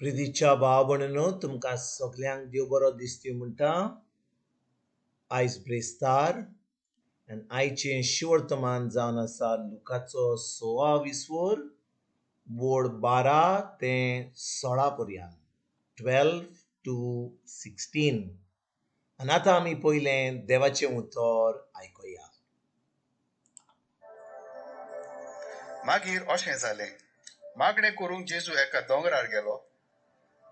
प्रितीच्या भाव भयणीनो, तुमकां सगल्यांक देव बरो दिसती म्हणटा. आयज ब्रेस्तार आनी आयचें शिवर्तमान जावन आसा लुकाचो 16 विस्वोर बोर्ड 12 ते 16 पर्यंत, 12 to 16. आनी आतां आमी पयलें देवाचें उतर आयकुया. मागीर अशें जालें, मागणें करूंक जेजू एका दोंगरार गेलो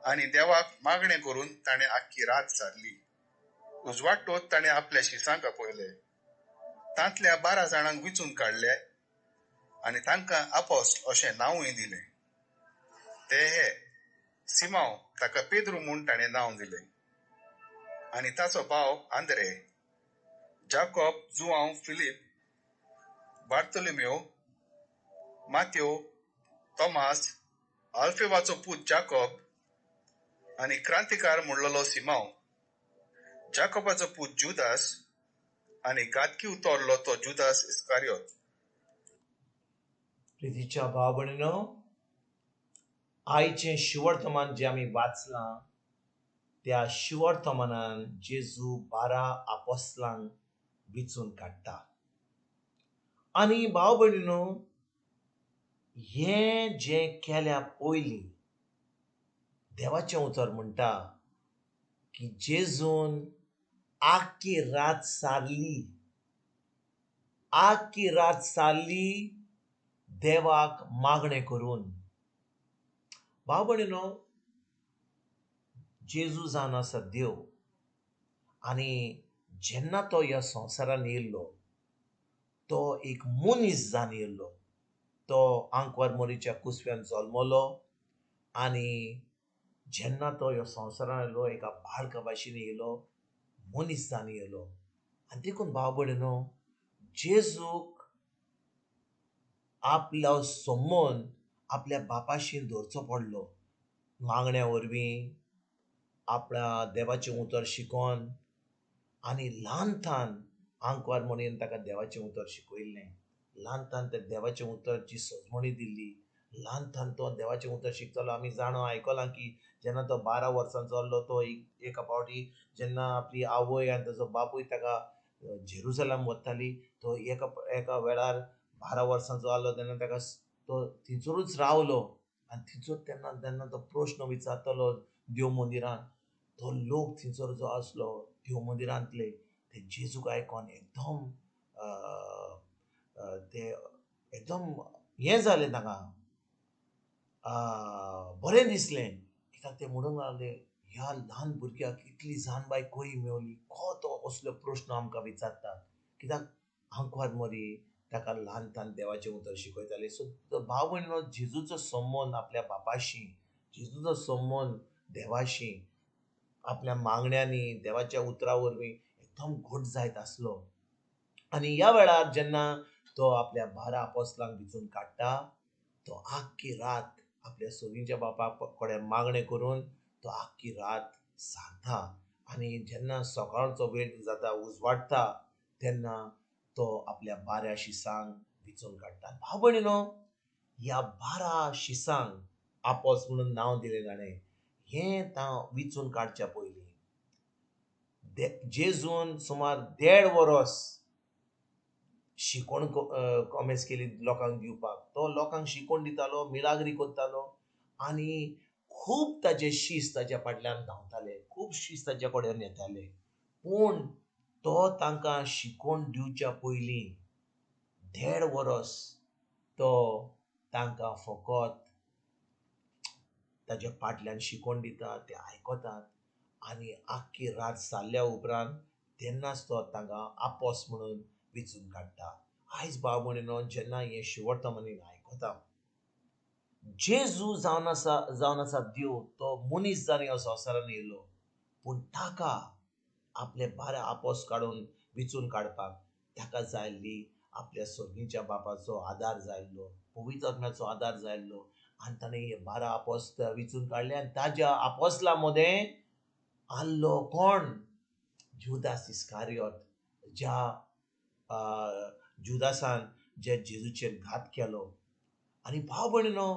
आनी देवाक मागणें करून ताणें आख्खी रात सारली. उजवाडटोच ताणें आपल्या शिसांक आपयले, तांतल्या 12 जाणांक विचून काडले आनी तांकां आपोस्ल अशें नांवूय दिलें. ते हे: सिमांव, ताका पेद्रू म्हूण ताणें नांव दिलें, आनी ताचो भाव आंद्रे, जाकोब, जुआंव, फिलीप, बार्तोलोमेव, मात्यो, तोमास, आल्फेवाचो पूत जाकोब आनी क्रांतिकार म्हणलेलो सिमांव, जाकोबाचो पूत जुदास आनी घातकी उतरलो तो जुदास इस्कारियोत. प्रितीच्या भाव भयणीनो, आयचें शिवर्तमान जें आमी वाचलां त्या शिवर्तमानान जेजू 12 आपोस्लांक विचून काडटा. आनी भाव भयणीनो, हें जें केल्या पयलीं देवाचें उतर म्हणटा की जेजून आख्खी रात सारली, आख्खी रात सारली देवाक मागणें करून. भाव भयणीनो, जेजू जावन आसा देव, आनी जेन्ना तो ह्या संवसारान येयल्लो तो एक मनीस जावन येयल्लो. तो आंकवार मोरीच्या कुसव्यान जल्मलो आनी जेन्ना तो ह्या संवसारान येयलो एका बाळका भाशेन येयलो, मनीस जावन येयलो. आनी देखून भाव भयणीनो, जेजूक आपलो संबंद आपल्या बापाशी दवरचो पडलो. मागण्या वरवीं, आपल्या देवाचें उतर शिकोन, आनी ल्हान थान आंकवार म्हणून ताका देवाचें उतर शिकयल्लें. ल्हान थान त्या देवाचें उतरची सजमणी दिल्ली. ल्हान थान तो देवाचें उतर शिकतलो. आमी जाणो आयकलां की जेन्ना तो 12 वर्सांचो आहलो तो एका फावटी जेन्ना आपली आवय आनी ताजो बापूय ताका जेरुजलम वताली, तो एका वेळार 12 वर्सांचो आहलो तेन्ना ताका तो थंयसरूच रावलो. आनी थंयसर तेन्ना तेन्ना तो प्रश्न विचारतलो देव मंदिरान, तो लोक थंयसर जो आसलो देव मंदिरांतले ते जेजूक आयकोन एकदम ते एकदम हें जालें, तांकां बरें दिसलें. कित्याक ते म्हणूंक लागले, ह्या ल्हान भुरग्याक इतली जाणबाय खंय मेवली, को तो असलो प्रश्न आमकां विचारता. कित्याक आंकवार मरी ताका ल्हान ल्हान देवाचें उतर शिकयताले. सो भाव भयणीनो, जेजूचो संबंद आपल्या बापाशी, जेजूचो संबंद देवाशी, आपल्या मागण्यांनी देवाच्या उतरा वरवीं एकदम घट जायत आसलो. आनी ह्या वेळार जेन्ना तो आपल्या 12 आपोस्लांक विचून काडटा, तो आख्खी रात आपल्या सोगींच्या बापा कडेन मागणें करून तो आख्खी रात सारता. आनी जेन्ना सकाळचो वेळ जाता, उजवाडटा, तेन्ना तो आपल्या 12 शिसांक विचून काडटा. भाव भयणीनो, ह्या 12 शिसांक आपोस म्हणून नांव दिलें ताणें. हें तां विचून काडच्या पयलीं जेजून सुमार 1.5 वरस शिकोवण कॉमेस केली लोकांक दिवपाक. तो लोकांक शिकोवण दितालो, मिलाग्री करतालो, आनी खूब ताजे शीस ताज्या फाटल्यान धांवताले, खूब शीस ताज्या कडेन येताले. पूण तो तांकां शिकोवन दिवच्या पयलीं 1.5 वरस तो तांकां फकत ताज्या फाटल्यान शिकोवन दिता, ते आयकतात. आनी आख्खी रात सारल्या उपरांत तेन्नाच तो तांकां आपोस म्हणून विचून काडटा. आयज भाव भयणीनो, जेन्ना हें शिवर्तमानीन आयकता, जेजू जावन आसा देव, तो मनीस जावन ह्या संवसारान येयलो, पूण ताका आपले 12 आपोस काडून विचून काडपाक ताका जाय आसली आपल्या सोगींच्या बापाचो आदार जाय आसलो, पवित्र आत्म्याचो आदार जाय आसलो. आनी ताणें हे 12 आपोस विचून काडले. आनी ताज्या आपोसला मदें आहलो कोण? जुदास इस्कारियोत, ज्या जुदासान जे जेजूचेर घात केलो. आनी भाव भयणीनो,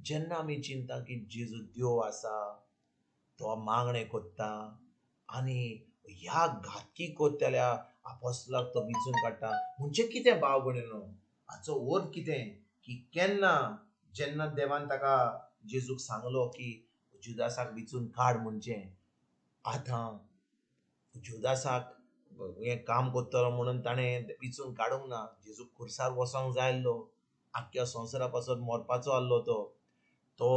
जेन्ना आमी चिंता की जेजू देव आसा, तो मागणें कोत्ता आनी ह्या घातकी कोत्तल्या आपोस्लाक तो विचून काडटा, म्हणजे कितें भाव भयणीनो, हाचो अर्थ कितें की केन्ना जेन्ना देवान ताका जेजूक सांगलो की जुदासाक विचून काड, म्हणजे आतां जुदासाक हें काम करतलो म्हणून ताणें विचून काडूंक ना. जेजूक खुर्सार वचोंक जाय आसलो, आख्ख्या संवसारा पासत मरपाचो आसलो. तो तो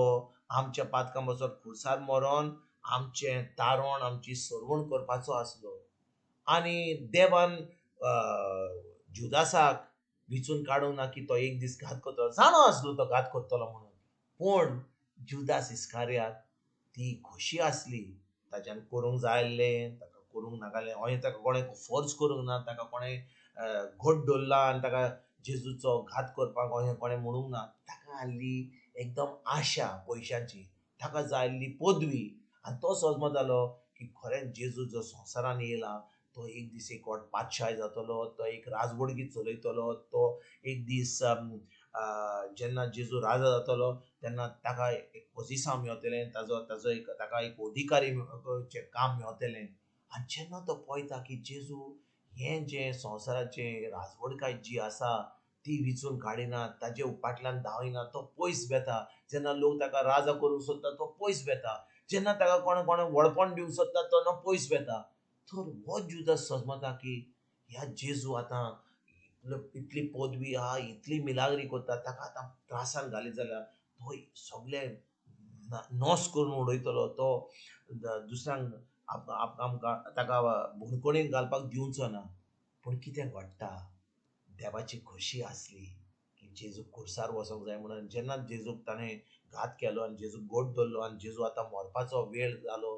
आमच्या पातकां पासत खुर्सार मरोन आमचें तारण, आमची सरवण करपाचो आसलो. आनी देवान जुदासाक विचून काडूंक ना की तो एक दीस घात करतलो, जाणो आसलो तो घात करतलो म्हणून. पूण जुदास इस्कार्याक ती खोशी आसली, ताच्यान करूंक जाय आसलें, ताका करूंक नाकालें, अहें ताका कोणें फोर्स करूंक ना, ताका कोणें घट दवरला आनी ताका जेजूचो घात करपाक अहें कोणें म्हणूंक ना. ताका आसली एकदम आशा पयशांची, ताका जाय आसली पदवी. आनी तो समजतालो की खरेंच जेजू जो संवसारान येयला तो एक दीस एक व्हड पातशाय जातलो, तो एक राजवडगी चलयतलो, तो एक दीस जेन्ना जेजू राजा जातलो तेन्ना ताका एक पोजिसांव मेवतलें, ताजो ताजो एक ताका एक अधिकारी काम मेवतलें. आनी जेन्ना तो पळयता की जेजू हें जें संवसाराचें राजवडकाय जी आसा ती विचून काडिना, ताजे फाटल्यान धांविना, तो पयस वेता. जेन्ना लोक ताका राजा करूंक सोदता तो पयस वेता, जेन्ना ताका कोणें कोणें व्हडपण दिवंक सोदता तो न पयस वेता. तर हो जुदास समजता की ह्या जेजू आतां इतली पदवी आहा, इतली मिलाग्री करता, ताका आतां त्रासान घालीत जाल्यार तो सगळें नोस करून उडयतलो, तो दुसऱ्यांक आमकां ताका बंदखणीन घालपाक दिवचो ना. पूण कितें घडटा, देवाची खोशी आसली की जेजूक खुर्सार वचोंक जाय म्हणून. जेन्ना जेजूक ताणें घात केलो आनी जेजूक गोट दवरलो आनी जेजू आतां मरपाचो वेळ जालो,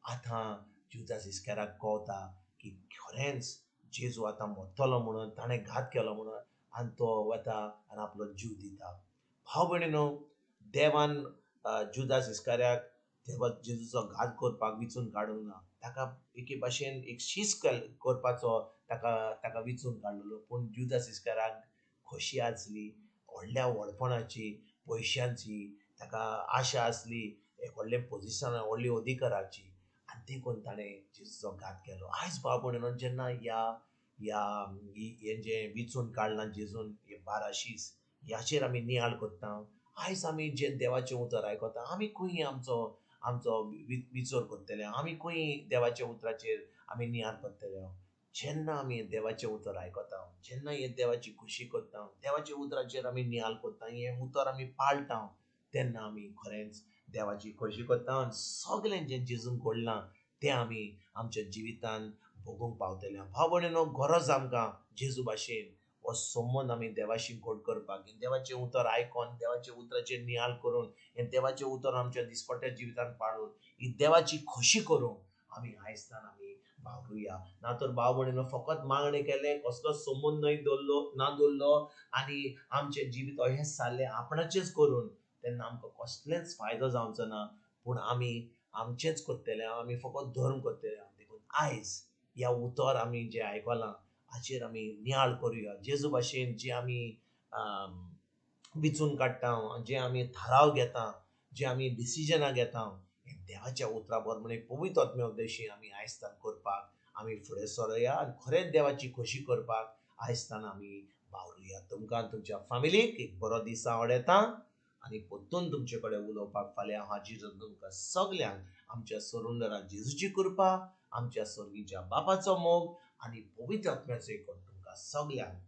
आतां जुदास इस्काराक कळटा की खरेंच जेजू आतां मरतलो म्हणून, ताणें घात केलो म्हणून, आनी तो वता आनी आपलो जीव दिता. भाव भयणीनो, देवान जुदास इस्कार्याक देवा जेजूचो घात करपाक विचून काडूंक ना, ताका एके भाशेन एक शीस करपाचो ताका ताका विचून काडलेलो. पूण जुदास इस्काराक खोशी आसली व्हडल्या व्हडपणाची, पयशांची, ताका आशा आसली एक व्हडलें पोजिशन, व्हडली अधिकाराची, आनी देखून ताणें जेजूचो घात केलो. आयज भाव भयणीनो, जेन्ना ह्या ह्या हें जें विचून काडलां जेजून हे 12 शीस, ह्याचेर आमी नियाळ करता. आयज आमी जें देवाचें उतर आयकता, आमी खंय आमचो आमचो विचार करतले, आमी खंय देवाच्या उतराचेर आमी नियाळ करतले. जेन्ना आमी देवाचें उतर आयकता, जेन्ना हे देवाची खुशी करता, देवाच्या उतराचेर आमी नियाळ करता, हें उतर आमी पाळटा, तेन्ना आमी खरेंच देवाची खोशी करता आनी सगळें जें जेजून घडलां तें आमी आमच्या जिवितान भोगूंक पावतले. भाव भयणीनो, गरज आमकां जेजू भाशेन हो संबंद आमी देवाशी घट करपाक, देवाचें उतर आयकोन, देवाच्या उतराचेर नियाळ करून, हें देवाचें उतर आमच्या दिसपट्ट्या जिवितान पाळून ही देवाची खोशी करूंक आमी आयजतान आमी वावरुया. ना तर भाव भयणीनो, फकत मागणें केलें, कसलोच संबंद न्हय दवरलो ना दवरलो आनी आमचें जिवीत अहेंच सारलें आपणाचेंच करून, तेन्ना आमकां कसलेंच फायदो जावचो ना. पूण आमी आमचेंच करतले, आमी फकत धर्म करतले. देखून आयज ह्या उतर आमी जें आयकलां हाचेर आमी नियाळ करुया. जेजू भाशेन जे आमी विचून काडटा, जे आमी थाराव घेता, जे आमी डिसिजनां घेता, हें देवाच्या उतरा प्रमाणे पवित्र आत्म्या उद्देशी आमी आयजतान करपाक आमी फुडें सरुया आनी खरेंच देवाची खोशी करपाक आयजतान आमी वावरुया. तुमकां तुमच्या फामिलीक एक बरो दीस आवडटा आनी परतून तुमचे कडेन उलोवपाक फाल्यां हांव हाजीर तुमकां सगल्यांक आमच्या सरुंदरा जेजूची कृपा, आमच्या स्वर्गीच्या बापाचो मोग आनी पवित्र आत्म्याचो एकवट तुमकां सगल्यांक